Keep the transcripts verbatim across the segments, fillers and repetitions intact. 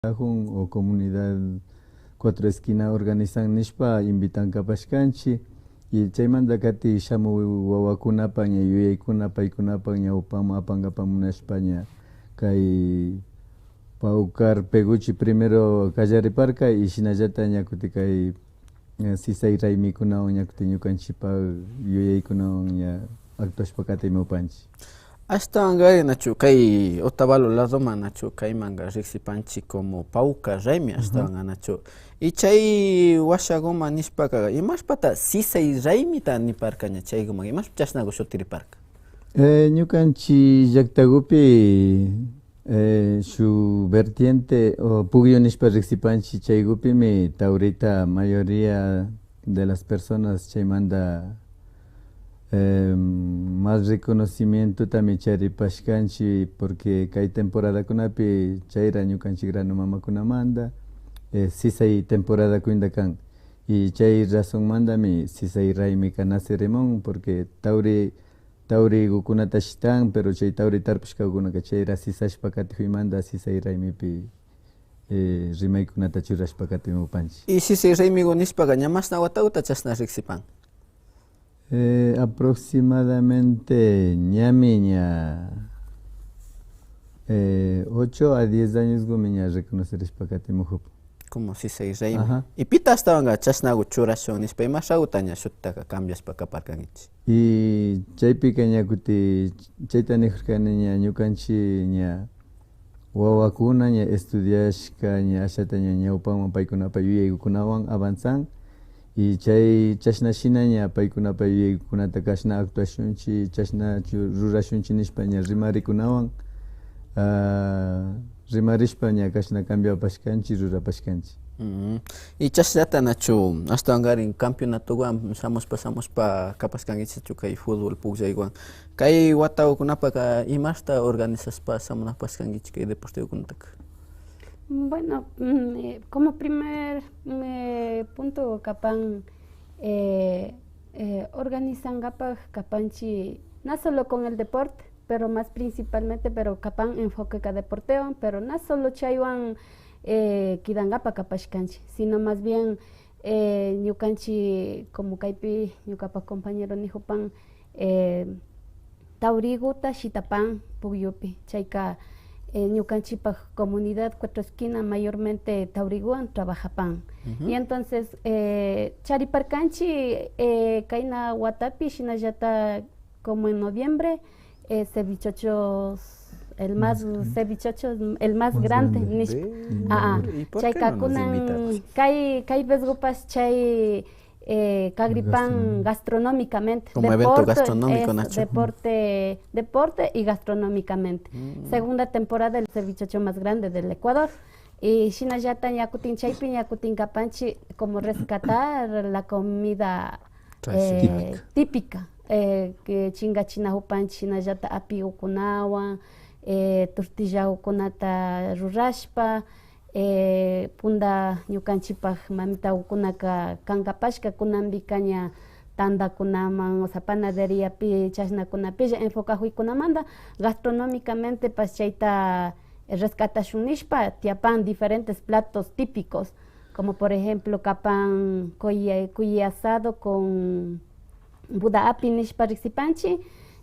Ajun o comunidad Cuatro Esquina organizan nishpa invitan kapashkanchik. Y chaymanta kati shamuk wawakunapa ña yuyaykuna, paykunapa ñawpaman apankapak munashpa ña kay Pawkar Peguchi primero kallariparka y shinallata ña kuti kay eh, sisay raymikunawan ña kuti ñukanchikpak yuyaykunawan ña actuashpa katimupanchik. Ashtawankarin nachu kay Otavalo ladoman nachu kaymanka riksipanchik como Pawkar raymi ashtawanka nachu. Y chay washakuman nishpaka imashpata sisay raymita niparka ña chaykuman imashpa chashnaku shutiriparka. Eh, ñukanchik llaktakupi eh, shuk vertiente o pukyu nishpa riksipanchik chaykupimi tawrita mayoría de las personas chaymanta eh, más reconocimientotami charipashkanchik porque kay temporadakunapi chayra ñukanchik grano mamakunamanta eh, sisay temporada cuenta kan y chay razonmantami sisay raymika nacerimun porque tawri tawrigukunata shitan, pero chay tawri tarpushkakunaka chayra sisashpa katikuymanta sisay raymipi eh, rimaykunata churashpa katimupanchik. Y sisay raymiku nishpaka ña mashna watakuta chashna riksipan. Eh, aproximadamente ñami ña eh, ocho a diez añoskumi ña reconocerishpa katimukupun. Como sisay raymi. Ajá. Y pita ashtawanka chashnaku churashun nishpa imashakuta ña shutitaka cambiashpa kaparkankichik. Y chaypika ña kuti chayta nikurkani ña ñukanchik ña wawakuna ña estudiashka ña ashata ña ñawpaman paykunapa yuyaykukunawan avanzan y chay chashna shina ña paykunapa yuyaykukunata kashna actuashunchik chashna chu- rurashunchik nishpa ña rimarikunawan ah, rimarishpa ña kashna cambiapashkanchik rurapashkanchik. Mm. Y chashnata nachu ashtawankarin campeonatowan shamushpa shamushpa kapashkankichikchu kay fútbol pukllaywan kay watakukunapaka imashta organizashpa shamunapashkankichik kay deportekunataka? Bueno, mm, eh, como primer eh, punto kapan eh, eh, organizankapak kapanchik no solo con el deporte pero más principalmente pero kapan enfoqueka deportewan pero no solo chaywan eh, kidankapak kapashkanchik sino más bien eh, ñukanchik como kaypi ñukapak compañero nikupan eh, tawriguta shitapan pukyupi chayka eh, ñukanchikpak comunidad Cuatro Esquina mayormente tawriguwan trabajapan. Y entonces eh, chariparkanchik eh, kayna watapi shinallata como en noviembre eh, cevichochos el más cevichocho el más grande nishpa. Chayka kunan kay kay vesgupash chay eh, kagripan gastronómicamente. Como evento gastronómico, es, nachu. Deporte, deporte y gastronómicamente. Segunda temporada el cevichocho más grande del Ecuador. Y shinallata ña kutin chaypi ña kutin kapanchik como rescatar la comida eh, típica. Eh, que chingachinakupanchik shinallata apigukunawan eh, tortillakukunata rurashpa eh, punda ñukanchikpak mamitakukunaka kankapashka kunanpika ña tandakunaman o sea panaderiapi chashnakunapilla enfocakuykunamanta gastronómicamente pash chayta rescatashun nishpa tiyapan diferentes platos típicos como por ejemplo kapan cuyi, cuyi asado con buda api nishpa riksipanchik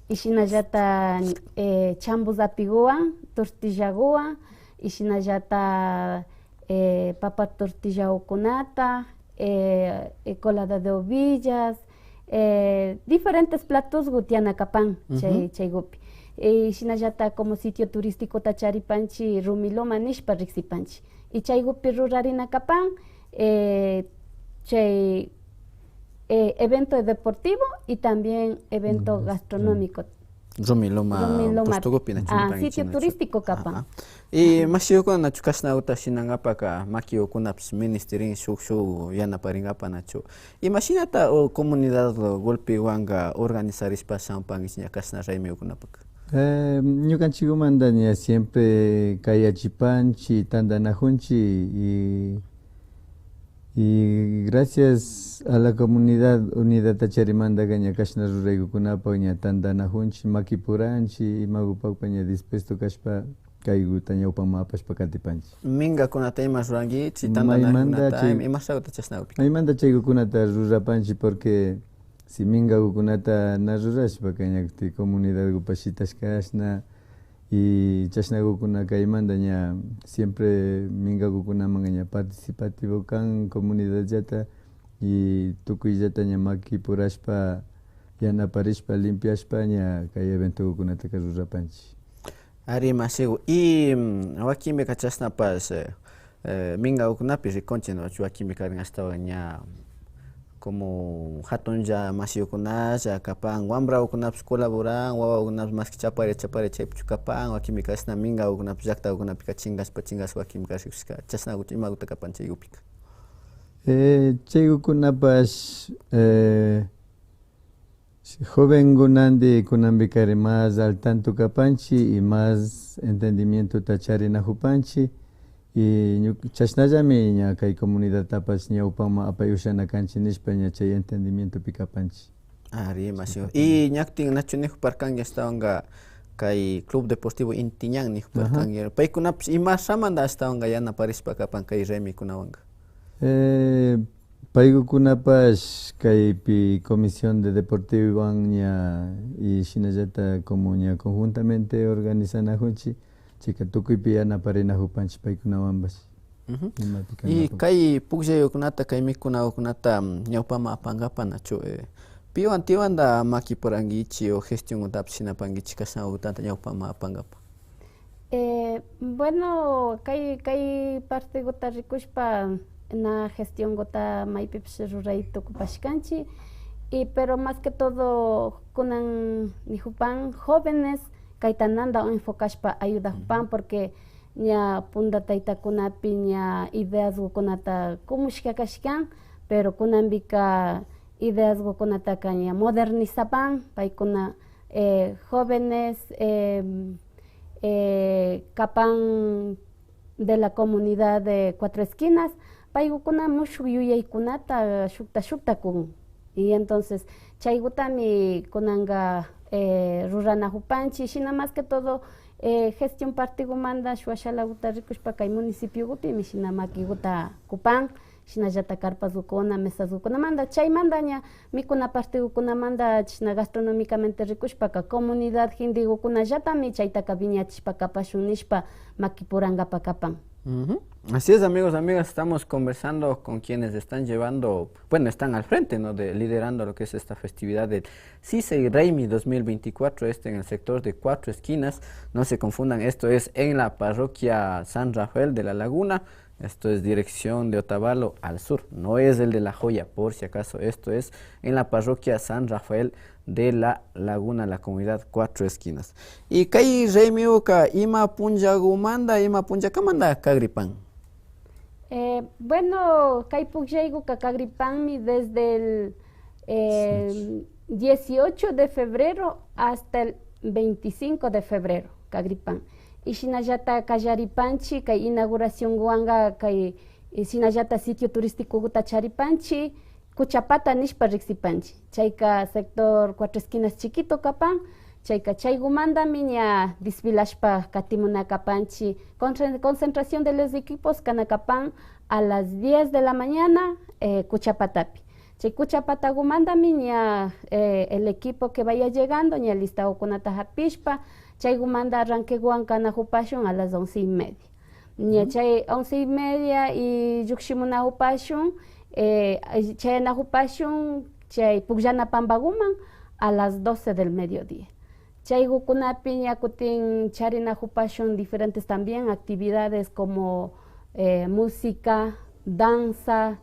y shinallata eh, chambus apiguwan tortillaguwan y shinallata eh, papa tortillagukunata eh, eh, colada de ovillas eh, diferentes platos gutiana kapan chay chaygupi y shinallata como sitio turisticota charipanchik rumiloma nishpa riksipanchik y chaygupi rurarina kapan eh, chay eh, evento deportivo y también evento gastronómico. Rumi loma pushtukupi nachu ah, sitio turístico kapan. Y mashiyukuna nachu kashnakuta shinankapaka makiyukunapish ministirin shuk shuk yanaparinkapa nachu imashinata o comunidad golpewanka organizarishpa shamupankichik ña kashna raymiyukunapaka? Eh, ñukanchikkumanta ña siempre kayachipanchik tantanakunchik y Y gracias a la comunidad unidadta charimantaka ña kashna ruraykukunapak ña tantanakunchik makipuranchik imagupakpa ña dispuesto kashpa kayguta ñawpaman apashpa katipanchik. Mingakunata ima rurankichik, tantanakunata, chay ima, imashtakuta chashnakupika? Maymanta chaygukunata rurapanchik, porque si mingagukunata na rurashpaka ña kutin comunidadgupash shitashka kashna, y chashnagukuna kaymanta ña siempre mingagukunamanka ña participativo kan comunidadllata, y tukuyllata ña makipurashpa, yanaparishpa, limpiashpa ña kay eventogukunataka rurapanchik. Ari, mashigu. Y, mm, wakinpika chashnapash, eh, eh, mingagukunapi rikunchik, ¿no? Wakinpika karin ashtawan ña como hatunlla mashigukunalla kapan, wambragukunapish colaboran, wawagukunapish maski chapari, chapari chaypichu kapan, wakinpika ashna mingagukunapish llaktagukunapika chingashpa, chingashpa wakinpika rikushka, chashnaguchu imaguta kapan chaygupika. Eh, chaygukunapash, eh, jovengunandi kunanpikari más al tanto kapanchik y más entendimientota charinajupanchik, y ñu-, chashnallami ña kay comunidadtapash ñawpaman apay ushana kanchik nishpa ña chay entendimientopi kapanchik. Ari, mashigu. Y ña kutin nachu nijuparkanki ashtawanka kay Club Deportivo Inti Ñan nijuparkanki. Paykunapash imashamanta ashtawanka yanaparishpa kapan kay raymikunawanka? Eh, paykunapash kaypi Comisión de Deportivowan ña, y shinallata como ña conjuntamente organizanajunchik, chayka tukuypi yanaparinajupanchik paykunawanpash. Ujú. Imapi kankapak. Y kay pukllayukunata, kay mikunagukunata, mm, ñawpaman apankapa nachu, eh, piwan tiwanta makipurankichik o gestionkunatapash shinapankichik kashnagukutata ñawpaman apankapa? Eh, bueno, kay, kay parteguta rikushpa na gestionguta maypipash ruray tukupashkanchik. Y, pero más que todo, kunan nijupan jóvenes kayta nanda enfocashpa ayudajupan, porque ña punta taytakunapi ña ideasgukunata kumushka kashkan, pero kunanpika ideasgukunataka ña modernizapan, paykuna, eh, jóvenes, eh, eh, kapan de la comunidad de Cuatro Esquinas, paykuna mushuk yuyaykunata shukta shukta kun. Y entonces, chaygutami kunanka, eh, ruranajupanchik, shina más que todo, eh, gestión partegumanta shuwa shalaguta rikushpa kay municipiogupimi shina makiguta kupan, shinallata carpasgukuna, mesasgukunamanta, chaymanta ña mikuna partegukunamanta, chashna gastronómicamente rikushpaka, comunidad gentigukunallatami chaytaka wiñachishpa kapashun nishpa makipurankapa kapan. Ujú. Así es, amigos, amigas, estamos conversando con quienes están llevando, bueno, están al frente, ¿no? De, liderando lo que es esta festividad del Sisay Raymi dos mil veinticuatro, este en el sector de Cuatro Esquinas. No se confundan, esto es en la parroquia San Rafael de la Laguna. Esto es dirección de Otavalo al sur, no es el de La Joya, por si acaso. Esto es en la parroquia San Rafael de La Laguna, la comunidad Cuatro Esquinas. Y kay raymiguka ima punllagumanta, ima punllakamanta kagripan? Eh, bueno, kay pukllayguka kagripanmi desde el, eh, dieciocho de febrero hasta el veinticinco de febrero kagripan. Y shinallata kallaripanchik, kay inauguracionguwanka kay, eh, shinallata sitio turísticoguta charipanchik, Kuchapata nishpa riksipanchik. Chayka sector Cuatro Esquinas chiquito kapan, chayka chaygumantami ña desfilashpa katimuna kapanchik. Conce-, concentración de los equipos kana kapan a las diez de la mañana, eh, Kuchapatapi. Chay Kuchapatagumantami ña, eh, el equipo que vaya llegando ña listagukunata japishpa, chaygumanta arranqueguwan kanajupashun a las once y media. Ña chay once y media y llukshimunajupashun, eh, chayanajupashun chay pukllana pampaguman a las doce del mediodía. Chaygukunapi ña kutin charinajupashun diferentes también actividades como, eh, música, danza,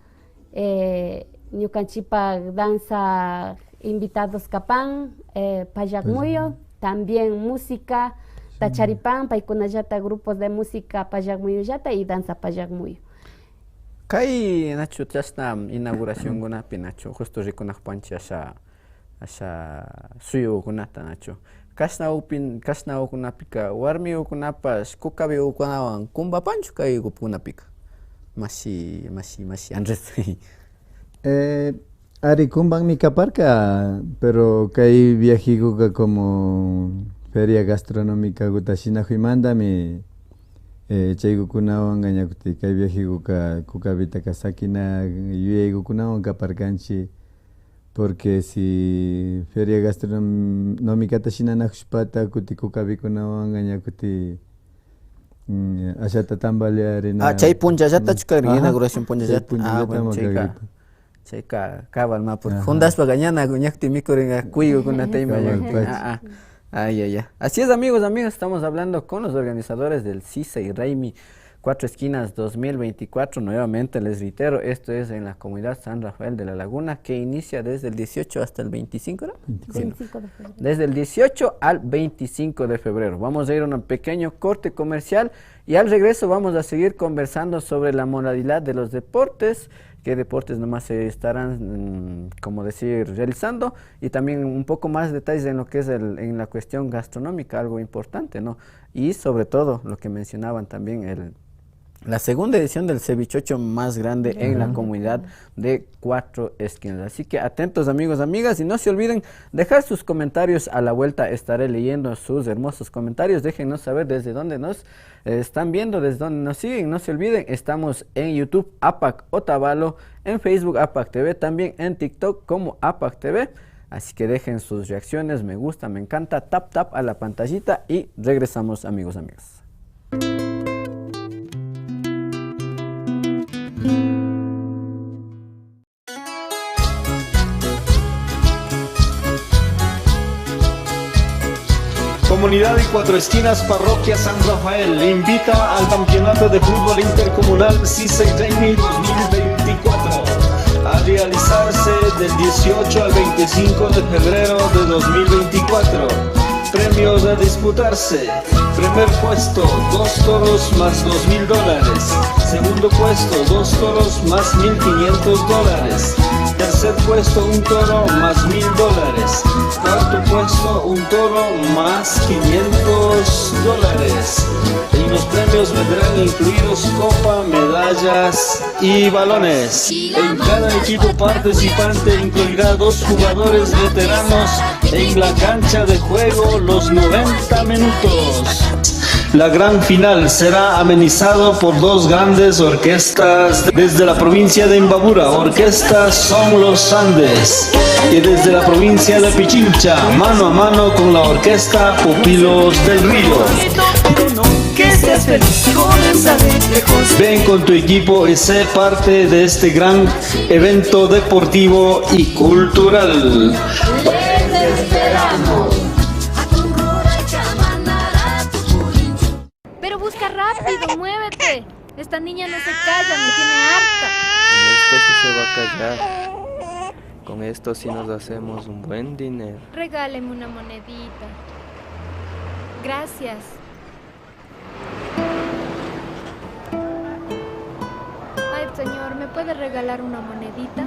eh, ñukanchipa danza invitados kapan, eh, Pallak Muyu, también música ta charipan, paykunallata grupos de música Pallak Muyullata y danza Pallak Muyu. Kay, nachu, chashna inauguraciongunapi, nachu, justo rikunajupanchik asha, asha suyukunata, nachu. Kashna upin-, kashna ukunapika, warmikunapash kukabikunawan kumpapanchu kay ukupunapika? Mashi, mashi, mashi Andrés. Eh, ari, kumpanmi kaparka, pero kay viajeguka como feria gastronómicaguta shinajuymantami Eh, chaykukunawanka ña kutin kay viajekuka kukapitaka sakina yuyaykukunawan kaparkanchik, porque si feria gastronómicata shinanakushpata kutin kukapikunawanka ña kutin, mm, ashata tamballarina. Ah, chay punchallatachu karka, ah, inauguración punchallata. Chay punchallata. Ah, bueno, chayka. Chayka cabal, ma, porque fundashpaka ña na, ña kutin mikurinka kuykukunata ima. Cabal, ña kutin, pacha. Ah, ah. Ay, ay, ay. Así es, amigos, amigas, estamos hablando con los organizadores del Sisa y Raymi Cuatro Esquinas dos mil veinticuatro. Nuevamente les reitero, esto es en la comunidad San Rafael de la Laguna, que inicia desde el dieciocho hasta el veinticinco, ¿no? Veinticuatro. Sí. Veinticinco de febrero. Desde el dieciocho al veinticinco de febrero. Vamos a ir a un pequeño corte comercial y al regreso vamos a seguir conversando sobre la modalidad de los deportes, qué deportes nomás se estarán, mm, como decir, realizando, y también un poco más detalles en lo que es el, en la cuestión gastronómica, algo importante, ¿no? Y sobre todo lo que mencionaban también, el, la segunda edición del cevichocho más grande en la comunidad de Cuatro Esquinas. Así que atentos, amigos, amigas, y no se olviden dejar sus comentarios. A la vuelta estaré leyendo sus hermosos comentarios. Déjennos saber desde dónde nos eh, están viendo, desde donde nos siguen. No se olviden, estamos en YouTube, Apac Otavalo, en Facebook, Apac T V, también en TikTok como Apac T V. Así que dejen sus reacciones, me gusta, me encanta, tap tap a la pantallita y regresamos, amigos, amigas. Comunidad de Cuatro Esquinas, Parroquia San Rafael, invita al Campeonato de Fútbol Intercomunal Sisa y Raymi dos mil veinticuatro, a realizarse del dieciocho al veinticinco de febrero de dos mil veinticuatro. Premios a disputarse. Primer puesto, dos toros más dos mil dólares. Segundo puesto, dos toros más mil quinientos dólares. Tercer puesto, un toro más mil dólares. Cuarto puesto, un toro más quinientos dólares. En los premios vendrán incluidos copa, medallas y balones. En cada equipo participante incluirá dos jugadores veteranos en la cancha de juego los noventa minutos. La gran final será amenizado por dos grandes orquestas desde la provincia de Imbabura, Orquesta Son los Andes, y desde la provincia de Pichincha, mano a mano con la Orquesta Pupilos del Río. Ven con tu equipo y sé parte de este gran evento deportivo y cultural. Pero busca rápido, muévete. Esta niña no se calla, me tiene harta. Con esto sí se va a callar. Con esto sí nos hacemos un buen dinero. Regáleme una monedita. Gracias. Ay, señor, ¿me puede regalar una monedita?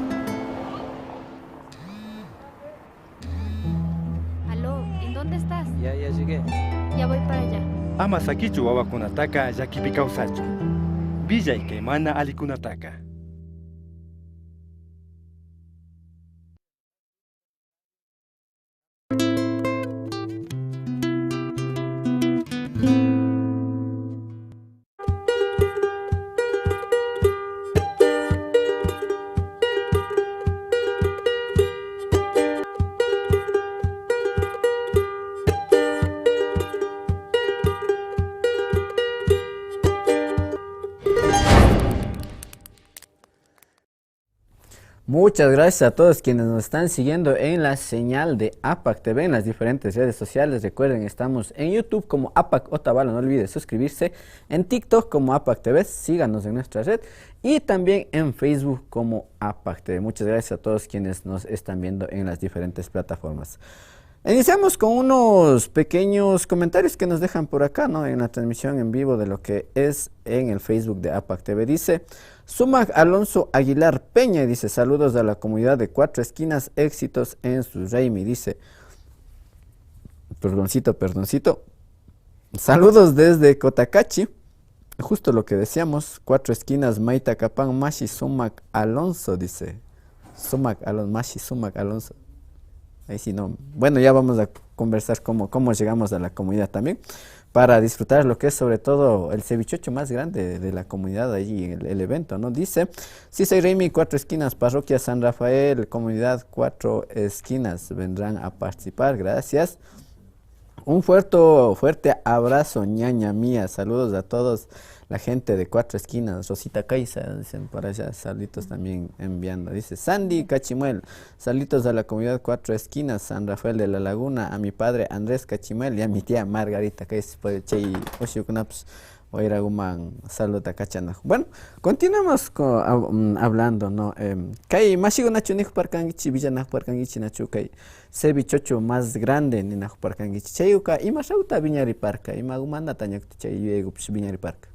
Aló, ¿en dónde estás? Ya, ya llegué. Ya voy para allá. Ama sakichu wawakunataka llakipi kawsachun. Villay kay mana allikunataka. Muchas gracias a todos quienes nos están siguiendo en la señal de Apac T V en las diferentes redes sociales. Recuerden, estamos en YouTube como Apac Otavalo. No olvide suscribirse. En TikTok como Apac T V. Síganos en nuestra red. Y también en Facebook como Apac T V. Muchas gracias a todos quienes nos están viendo en las diferentes plataformas. Iniciamos con unos pequeños comentarios que nos dejan por acá, ¿no? En la transmisión en vivo de lo que es en el Facebook de Apac T V. Dice, Sumac Alonso Aguilar Peña, dice, saludos a la comunidad de Cuatro Esquinas, éxitos en su Raymi, dice. Perdoncito, perdoncito. Saludos desde Cotacachi. Justo lo que decíamos, Cuatro Esquinas, mayta kapan mashi Sumac Alonso, dice. Sumac Alonso, mashi Sumac Alonso. Ahí sí no. Bueno, ya vamos a conversar cómo, cómo llegamos a la comunidad también. para disfrutar lo que es sobre todo el cevichocho más grande de la comunidad allí, el, el evento, ¿no? Dice, Sisay Reymi, Cuatro Esquinas, Parroquia San Rafael, Comunidad Cuatro Esquinas, vendrán a participar, gracias. Un fuerte, fuerte abrazo, ñaña mía. Saludos a todos, la gente de Cuatro Esquinas. Rosita Caiza, dicen por allá, saluditos también enviando. Dice Sandy Cachimuel, saluditos a la comunidad Cuatro Esquinas, San Rafael de la Laguna, a mi padre Andrés Cachimuel y a mi tía Margarita. Kay se puede, chay, ushikunapish wayraguman saluda kachana. Bueno, continuemos co-, hab-, mm, hablando, ¿no? Em, kay mashikunachu nijuparkankichi, villanajuparkankichi, nachu kay cevichocho más grande ninajuparkankichi. Chayuka, imashaguta viñariparka, imagumandata ñakuti chay yuyaygupish viñariparka.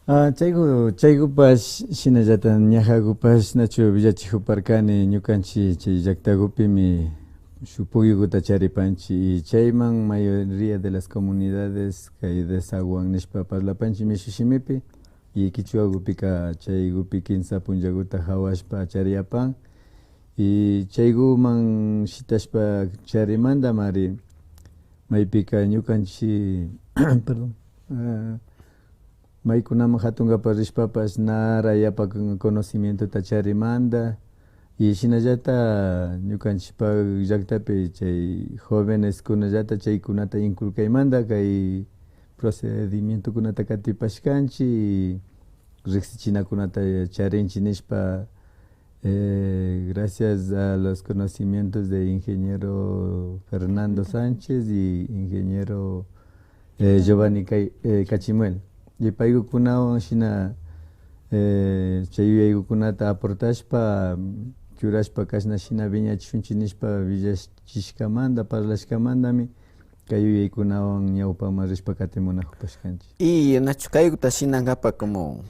Ah, chaygu-, chaygupash, shinallata ñajagupash, nachu villachijuparkani, ñukanchi chay llaktagupimi shuk pukyuguta charipanchi, y chayman mayoría de las comunidades kay desaguan nishpa parlapanchi mishu shimipi, y kichwagupika chaygupi kinsa punllaguta jawashpa chariyapan, y chayguman shitashpa charimandamari, maypika ñukanchi, perdón, ah, maykunaman jatunkapak rishpapash nara yapa conocimientota charimanda, y shinallata ñukanchipak llaktapi chay joveneskunallata chaykunata inculcaymanda kay procedimientokunata katipashkanchi, y riksichinakunata charinchi nishpa, eh, gracias a los conocimientos de ingeniero Fernando Sánchez y ingeniero, eh, Giovanni Cay-, eh, Cachimuel. Y paykunawan shina, eh, chay yuyaykukunata aportashpa, churashpa kashna shina viñachishunchi nishpa villachishkamanda, parlashkamandami, kay yuyaykunawan ñawpaman rishpa katimunajupashkanchi. Y nachu kayguta shinankapak como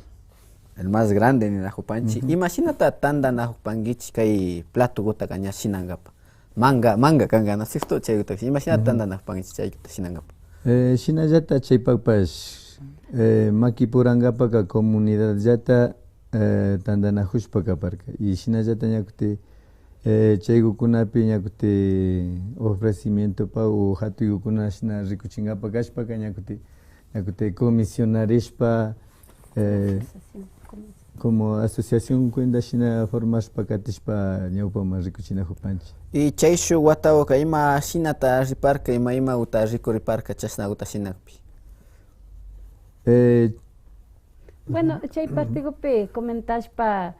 el más grande ninajupanchi. Ujú. Imashinata tandanajupankichi kay platogutaka ña shinankapak? Manga, manga kanka, ¿no es cierto? Chayguta imashinata tandanajupankichi chayguta shinankapak? Eh, shinallata chaypakpash, eh, makipurankapaka comunidadllata, eh, tandanajushpa kaparka. Y shinallata ña kuti, eh, chaykukunapi ña kuti ofrecimientopak o jatuykukuna shina rikuchinkapa kashpaka ña kuti, ña kuti comisionarishpa, eh, como asociación cuenta shina formashpa katishpa ñawpaman rikuchinajupanchi. Y chay shuk watawaka ima shinata riparka, ima imaguta rikuriparka chashnaguta shinakpi? Eh, Bueno, chay partigupi comentashpa,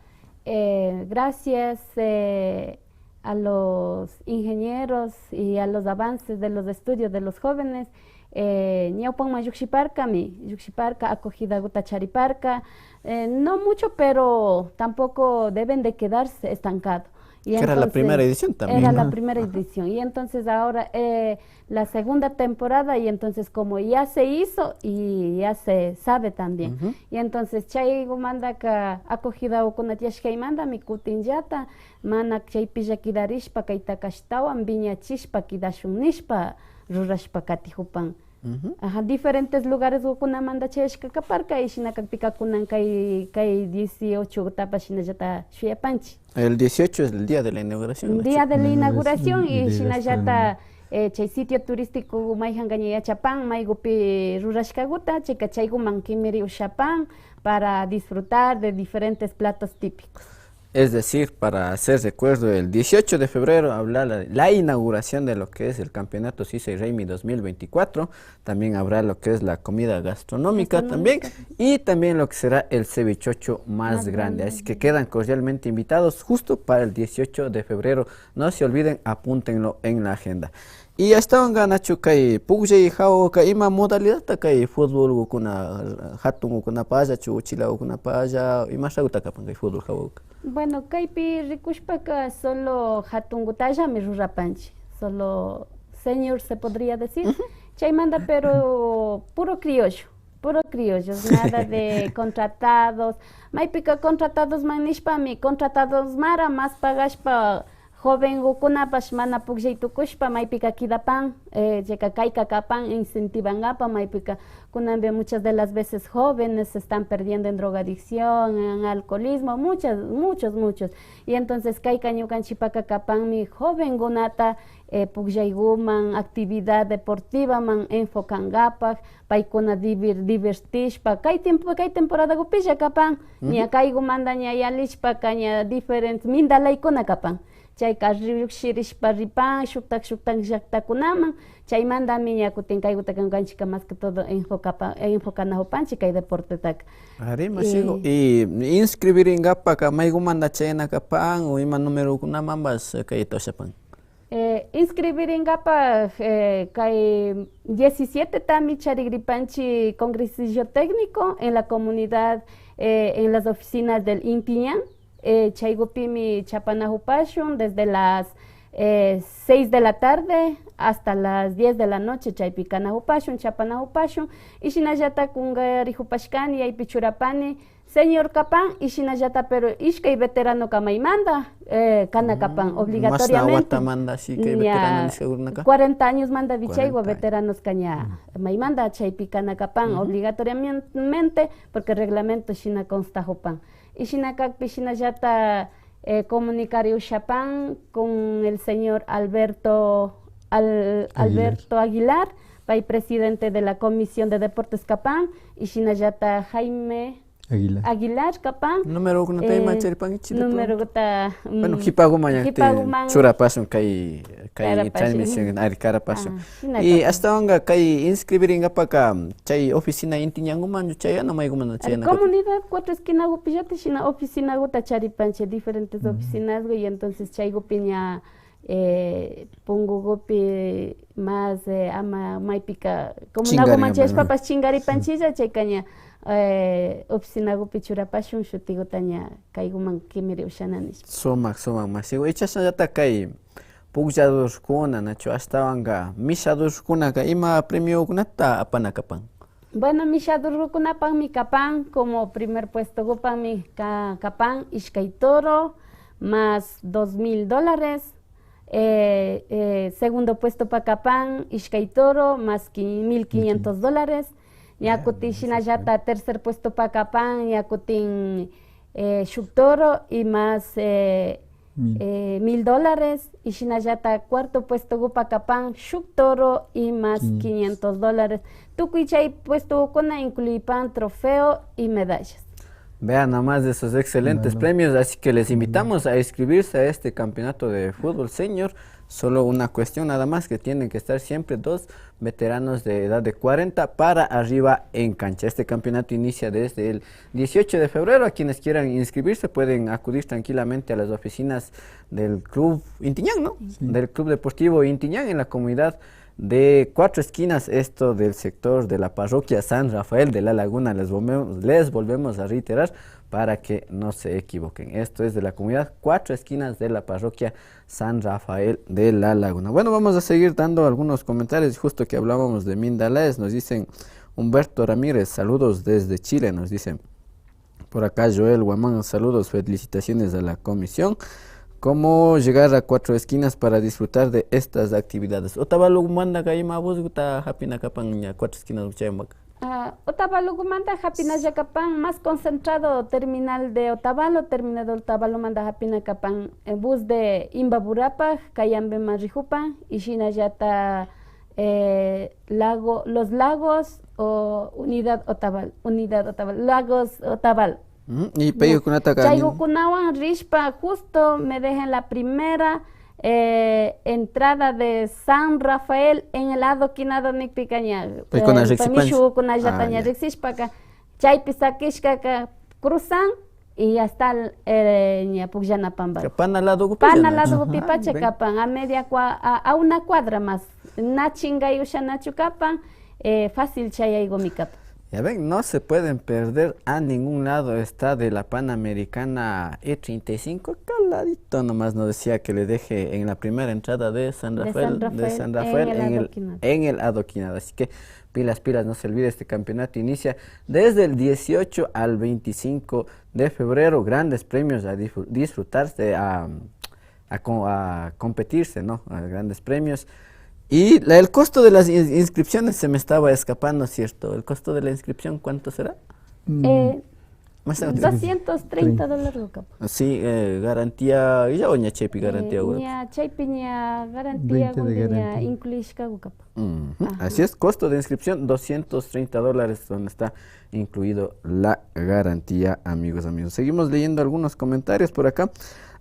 eh, gracias, eh, a los ingenieros y a los avances de los estudios de los jóvenes, eh, ñawpaman llukshiparkami, llukshiparka, acogidaguta chariparka, eh, no mucho, pero tampoco deben de quedarse estancado. Y que era la entonces, primera edición también, era la, ¿no?, primera edición. Y entonces ahora, eh, la segunda temporada, y entonces como ya se hizo y ya se sabe también. Ujú. Y entonces chaygumandaka acogidakuna tiyashkaymandami kutinllata mana chaypilla kidarishpa kaytaka ashtawan viñachishpa kidashun nishpa rurashpa katijupan. Ujú. Ajá, diferentes lugaresgukunamanda chayashka kaparka, y shina kakpika kunan kay, kay dieciochotapash shinallata shuyapanchi. El dieciocho es el día de la inauguración, ¿no? Día de la inauguración, y shinallata, eh, chay sitio turístico mayjanka ña yachapan, maygupi rurashkaguta, chayka chayguman kimiri ushapan para disfrutar de diferentes platos típicos. Es decir, para hacer recuerdo, el dieciocho de febrero habrá la, la inauguración de lo que es el campeonato Sisa y Raymi dos mil veinticuatro. También habrá lo que es la comida gastronómica también, y también lo que será el cevichocho más grande. Así que quedan cordialmente invitados justo para el dieciocho de febrero. No se olviden, apúntenlo en la agenda. Y ashtawanka nachu kay pukllay jawaka ima modalidadta kay fútbolkuna, jatunkunapallachu, uchilakkunapalla, imashakuta kapan kay fútbol jawaka? Bueno, kaypi rikushpaka solo jatunkutallami rurapanchi, solo senior se podría decir. Ujú. Chaymanta, pero puro criollo, puro criollos, nada de contratados. Maypika contratadosman nishpami, contratadosmara más pagashpa Jovengukunapash mana pukllay tukushpa maypika kidapan, eh, chayka kayka kapan incentivangapak, maypika kunanpi muchas de las veces jóvenes se están perdiendo en drogadicción, en alcoholismo, muchas, muchos, muchos. Y entonces kayka ñukanchikpaka kapanmi jovengunata, eh, pukllayguman, actividad deportivaman enfocangapak, paykuna divir-, divertishpa, kay tiempo, kay temporadagupilla kapan, ña kaygumanta ña yalishpaka ña diferentes mindalaykuna kapan. Chayka llukshirishpa ripan shuktak shuktak llaktakunaman, chaymantami ña kutin kaygutaka ñukanchikka más que todo enfocapa-, enfocanajupanchik kay deportetaka. Ari, mashigu. Y inscribiringapaka maygumanta chayana kapan o ima numerokunamanpash kayta ushapan? Eh, inscribiringapa, eh, kay diecisiete tami charigripanchik congresillo técnico en la comunidad, eh, en las oficinas del Intiñán. Eh, chaygupimi chapanajupashun desde las, eh, seis de la tarde hasta las diez de la noche, chaypi kanajupashun, chapanajupashun. Y shinallata kungarijupashkani, yaypi churapani, señor kapan, y shinallata, pero ishkay veteranoka maymanta, eh, kana kapan, obligatoriamente. Mashna watamanta, shi kay veterano nishkakunaka? Cuarenta añosmanta vichaywa veteranoska ña maymanta chaypi kana kapan, obligatoriamente, porque reglamento shina constajupan. Y shina kakpi shinallata, eh, comunicar ushapan con el señor Alberto, Al-, Alberto Aguilar, pay presidente de la Comisión de Deportes kapan, y shinallata Jaime Aguilar. Aguilar kapan. Numerokunata ima charipankichik de pronto. Numerokuta, bueno, mm, hipaguman ña hipaguman churapashun kay, kay transmisión, ari, karapashun. Y ashtawanka kay inscribiringapaka chay oficina Intiñangumanchu chayana, maygumanta chayana? Comunidad Cuatro Esquinagupillata shina oficinaguta charipanchik, diferentes oficinasgu, y entonces chaygupi ña eh, pungugupi más, eh, ama maypika comunaguman chayashpapash chingaripanchilla, chayka ña, eh, oficinagupi churapashun shutiguta ña kayguman kimiri ushana nishpa. Sumak, sumak, mashigu. Y chashnallata kay puklladorkuna, nachu, ashtawanka mishadorkunaka ima premiokunata apana kapan? Bueno, mishadorkunapakmi kapan, como primer puestogupanmi ka-, kapan ishkay toro más dos mil dólares, eh, eh, segundo puestopa kapan ishkay toro más qui-, mil quinientos dólares, ña kutin shinallata tercer puestopa kapan ña kutin, eh, shuk toro y más, eh, eh, mil dólares, y shinallata cuarto puestogupa kapan shuk toro y más quinientos dólares. Tukuy chay puestogukuna incluipan trofeo y medallas. Vean nomás de esos excelentes premios, así que les invitamos a inscribirse a este campeonato de fútbol senior. Solo una cuestión nada más, que tienen que estar siempre dos veteranos de edad de cuarenta para arriba en cancha. Este campeonato inicia desde el dieciocho de febrero. A quienes quieran inscribirse pueden acudir tranquilamente a las oficinas del Club Intiñán, ¿no? Sí. Del Club Deportivo Intiñán en la comunidad de Cuatro Esquinas, esto del sector de la parroquia San Rafael de La Laguna. Les volvemos, les volvemos a reiterar para que no se equivoquen. Esto es de la comunidad Cuatro Esquinas de la parroquia San Rafael de La Laguna. Bueno, vamos a seguir dando algunos comentarios, justo que hablábamos de Mindalaes, nos dicen Humberto Ramírez, saludos desde Chile, nos dicen. Por acá Joel Guamán, saludos, felicitaciones a la comisión. ¿Cómo llegar a Cuatro Esquinas para disfrutar de estas actividades? Otavalo manda kay ima busguta hapina kapan ña Cuatro Esquinas uchayambaka. Ah, Otavalogumanta hapinalla kapan, más concentrado terminal de Otavalo, terminal de Otavalomanta hapina kapan, eh, bus de Imbaburapak, Cayambeman rijupan, y shinallata, eh, lago, Los Lagos o Unidad Otavalo, Unidad Otavalo, Lagos Otavalo. Ujú, y paykunataka chaykunawan rishpa, justo me dejan la primera, eh, entrada de San Rafael en el adoquinado nikpika ña, paykuna, eh, riksipanchik, mishukunallata ña riksishpaka, chaypi sakishkaka cruzan y hasta, eh, ña pukllana pampa. Pana ladogupi, pana ladogupipacha kapan, a media cua-, a, a una cuadra más. Na chingay ushanachu kapan, eh, fácil chayaygumi kapan. Ya ven, no se pueden perder a ningún lado. Está de la Panamericana E treinta y cinco, acá al ladito nomás, nos decía que le deje en la primera entrada de San Rafael, de San Rafael, en el, en el adoquinado. Así que pilas, pilas, no se olvide, este campeonato inicia desde el dieciocho al veinticinco de febrero. Grandes premios a disfr-, disfrutarse, a, a co-, a competirse, ¿no? A grandes premios. Y la, el costo de las ins-, inscripciones se me estaba escapando, ¿cierto? ¿El costo de la inscripción cuánto será? Eh, Más o menos. Doscientos treinta dólares kapan. Sí, eh, garantía, ya o ña chaypi garantía, eh, ña chaypi ña garantía, veinte de garantía, ña incluishka kapan. Ujú. Ajá. Así es, costo de inscripción, doscientos treinta dólares, donde está incluido la garantía, amigos, amigos. Seguimos leyendo algunos comentarios por acá.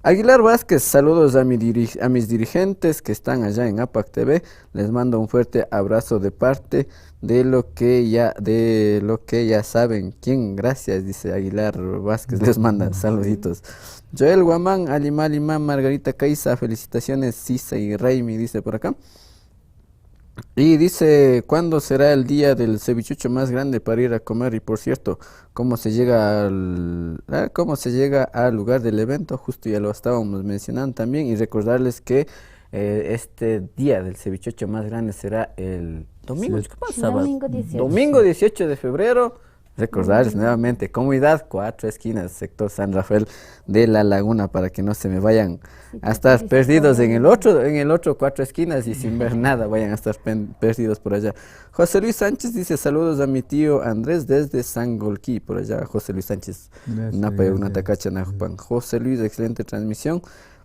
Aguilar Vázquez, saludos a mi diri-, a mis dirigentes que están allá en APAC T V. Les mando un fuerte abrazo de parte de lo que ya, de lo que ya saben. ¿Quién? Gracias, dice Aguilar Vázquez. Les manda saluditos. Joel Guamán, Alima, Alima, Margarita Caiza, felicitaciones, Sisa y Raimi, dice por acá. Y dice, ¿cuándo será el día del cevichucho más grande para ir a comer? Y por cierto, ¿cómo se llega al, ah, cómo se llega al lugar del evento? Justo ya lo estábamos mencionando también. Y recordarles que, eh, este día del cevichocho más grande será el domingo, ¿qué pasa? Domingo dieciocho. Domingo dieciocho de febrero. Recordarles nuevamente, comunidad Cuatro Esquinas, sector San Rafael de La Laguna, para que no se me vayan a estar perdidos en el otro, en el otro Cuatro Esquinas y sin ver nada, vayan a estar pen-, perdidos por allá. José Luis Sánchez dice, saludos a mi tío Andrés desde Sangolquí, por allá, José Luis Sánchez. Gracias, Napa, gracias. Una tacacha, Najupan. José Luis, excelente transmisión.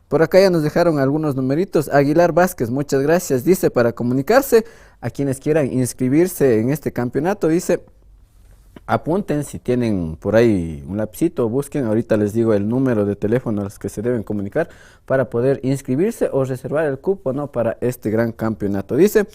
Por acá ya nos dejaron algunos numeritos. Aguilar Vázquez, muchas gracias. Dice, para comunicarse, a quienes quieran inscribirse en este campeonato, dice, apunten si tienen por ahí un lapicito, busquen. Ahorita les digo el número de teléfono a los que se deben comunicar para poder inscribirse o reservar el cupo, ¿no? Para este gran campeonato. Dice,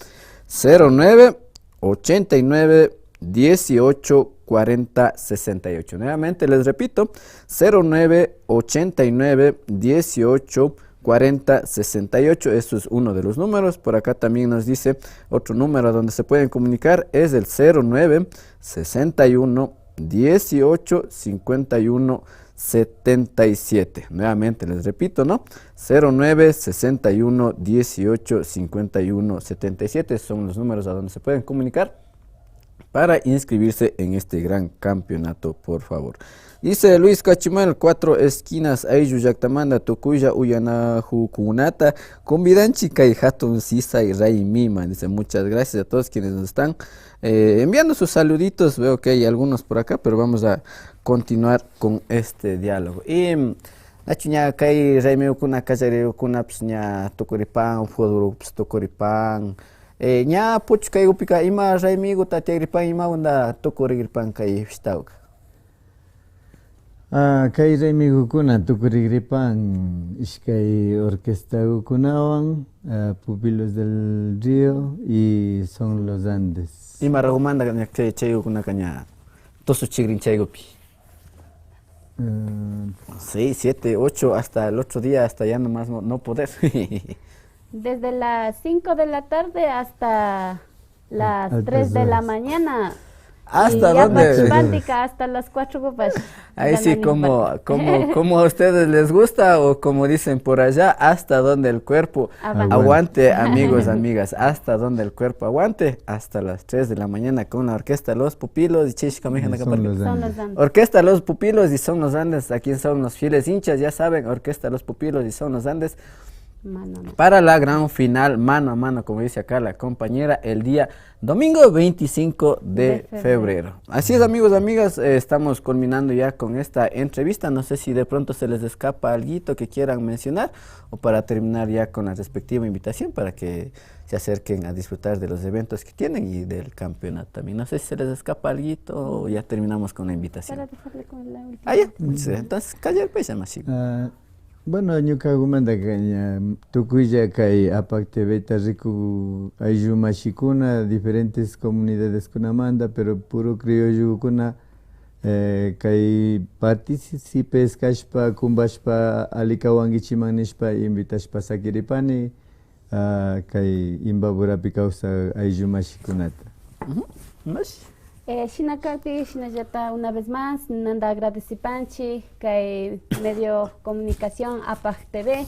cero nueve ochenta y nueve, dieciocho, cuarenta, sesenta y ocho. Nuevamente les repito, cero nueve ochenta y nueve, dieciocho, cuarenta, sesenta y ocho. Eso es uno de los números. Por acá también nos dice otro número donde se pueden comunicar, es el cero nueve sesenta y uno, dieciocho, cincuenta y uno, setenta y siete. Nuevamente les repito, ¿no? Cero nueve sesenta y uno, dieciocho, cincuenta y uno, setenta y siete son los números a donde se pueden comunicar para inscribirse en este gran campeonato, por favor. Dice Luis Cachimal, Cuatro Esquinas, ayllu llaktamanta tukuylla uyanajukunata convidanchi kay hatun sisay raymiman. Dice, muchas gracias a todos quienes nos están, eh, enviando sus saluditos. Veo que hay algunos por acá, pero vamos a continuar con este diálogo. Y, mm, nachu ña kay raymikuna, kallarikuna, pues, ña tukuripan, fútbol, pues, tukuripan. Eh, ña puchukaykupika ima raymikuta tiyagripan, imawanta tukurigripan kay fiestawka? Ah, kay raymikukuna tukurigripan ishkay orquestakunawan, ah, Pupilos del Río y Son los Andes. Imaragumanta ña chay, chaykukunaka ña tusuchigrin chaykupi? Ah. Seis, siete, ocho, hasta el otro día, hasta ya nomás no, no poder. Desde las cinco de la tarde hasta las tres de la mañana. ¿Hasta dónde? Hasta las cuatro copas. Ahí sí, como, como, como a ustedes les gusta o como dicen por allá, hasta donde el cuerpo aguante, amigos, amigas, hasta donde el cuerpo aguante, hasta las tres de la mañana con la orquesta Los Pupilos y Chish Kamehana Kapalki. Son los Andes. Orquesta Los Pupilos y Son los Andes, a quien son los fieles hinchas, ya saben, Orquesta Los Pupilos y Son los Andes. Para la gran final, mano a mano, como dice acá la compañera, el día domingo veinticinco de febrero. Así es, amigos, amigas, eh, estamos culminando ya con esta entrevista. No sé si de pronto se les escapa alguito que quieran mencionar o para terminar ya con la respectiva invitación para que se acerquen a disfrutar de los eventos que tienen y del campeonato también. No sé si se les escapa alguito o ya terminamos con la invitación. Ah, ya. Entonces, Calle Payamasi. Bueno, ñukakumantaka ña tukuylla kay APAC TVta rikuk ayllu mashikuna, diferentes comunidadeskunamanta, pero puro criollokuna, eh, kay partícipes kashpa, kumpashpa, alli kawankichiman nishpa invitashpa sakiripani, ah, kay Imbaburapi kawsak ayllu mashikunata. Eh, shina kakpi, shinallata una vez más, ninanta agradecipanchi, kay medio comunicación, APAC TV,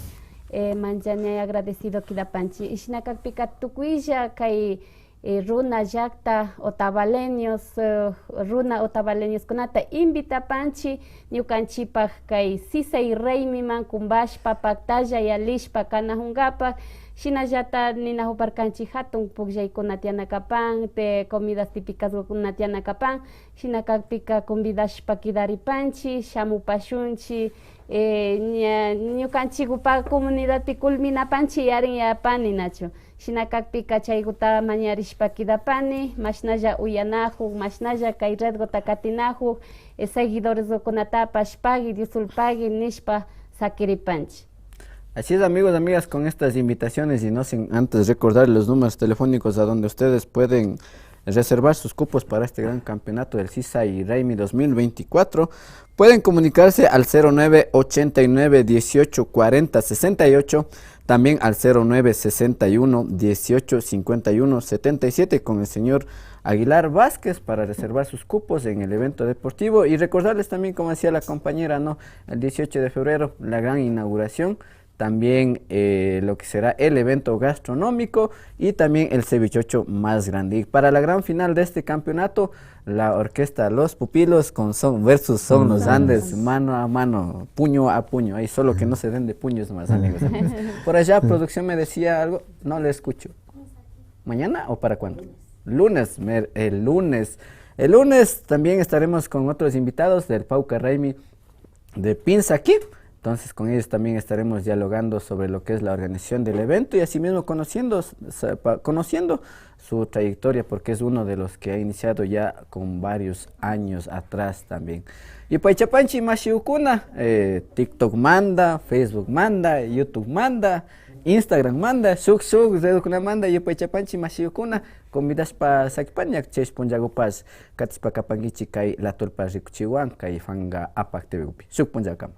eh, manllani agradecido kidapanchi. Y shina kakpika tukuylla kay eh, runa llakta otavaleños, eh, runa otavaleñoskunata invitapanchik ñukanchikpak kay Sisay Raymiman kumbashpa paktalla yalishpa kanakunkapak. Shinallata ninakuparkanchik hatun pukllaykunata yana kapan, te comidas típicaskuna yana kapan, shina kakpika convidashpa kidaripanchik, shamupashunchik, eh, ña, ñukanchikpa comunidadpi culminapanchik yarin yapani nachu. Shina kakpika chaykuta mañarishpa kidapani, mashnalla uyanakuk, mashnalla kay redkuta katinakuk, eh, seguidoreskunatapash pagui, disulpagui nishpa sakiripanchik. Así es, amigos, amigas, con estas invitaciones y no sin antes recordar los números telefónicos a donde ustedes pueden reservar sus cupos para este gran campeonato del Sisay Raymi dos mil veinticuatro, pueden comunicarse al cero nueve ochenta y nueve dieciocho cuarenta sesenta y ocho, también al cero nueve sesenta y uno dieciocho cincuenta y uno setenta y siete con el señor Aguilar Vázquez para reservar sus cupos en el evento deportivo. Y recordarles también, como decía la compañera, ¿no? El dieciocho de febrero, la gran inauguración, también, eh, lo que será el evento gastronómico y también el cevichocho más grande. Y para la gran final de este campeonato, la orquesta Los Pupilos con Son versus Son Los Andes, mano a mano, puño a puño. Ahí solo que no se den de puños más, amigos, amigas. Por allá, producción me decía algo, no le escucho. ¿Mañana o para cuándo? Lunes, mer- el lunes. El lunes también estaremos con otros invitados del Pawkar Raymi de Pinza aquí. Entonces, con ellos también estaremos dialogando sobre lo que es la organización del evento y asimismo conociendo, sa- pa- conociendo su trayectoria, porque es uno de los que ha iniciado ya con varios años atrás también. Yupaychapanchik mashikuna, eh, TikTok manda, Facebook manda, YouTube manda, Instagram manda, shuk shuk redkuna manda, yupaychapanchik mashikuna, convidashpa sakipani ña chay punllakupash katishpa kapankichik kay Latulpa rikuchiwan, kay Fanga Apak T V kupi. Shuk punllakama.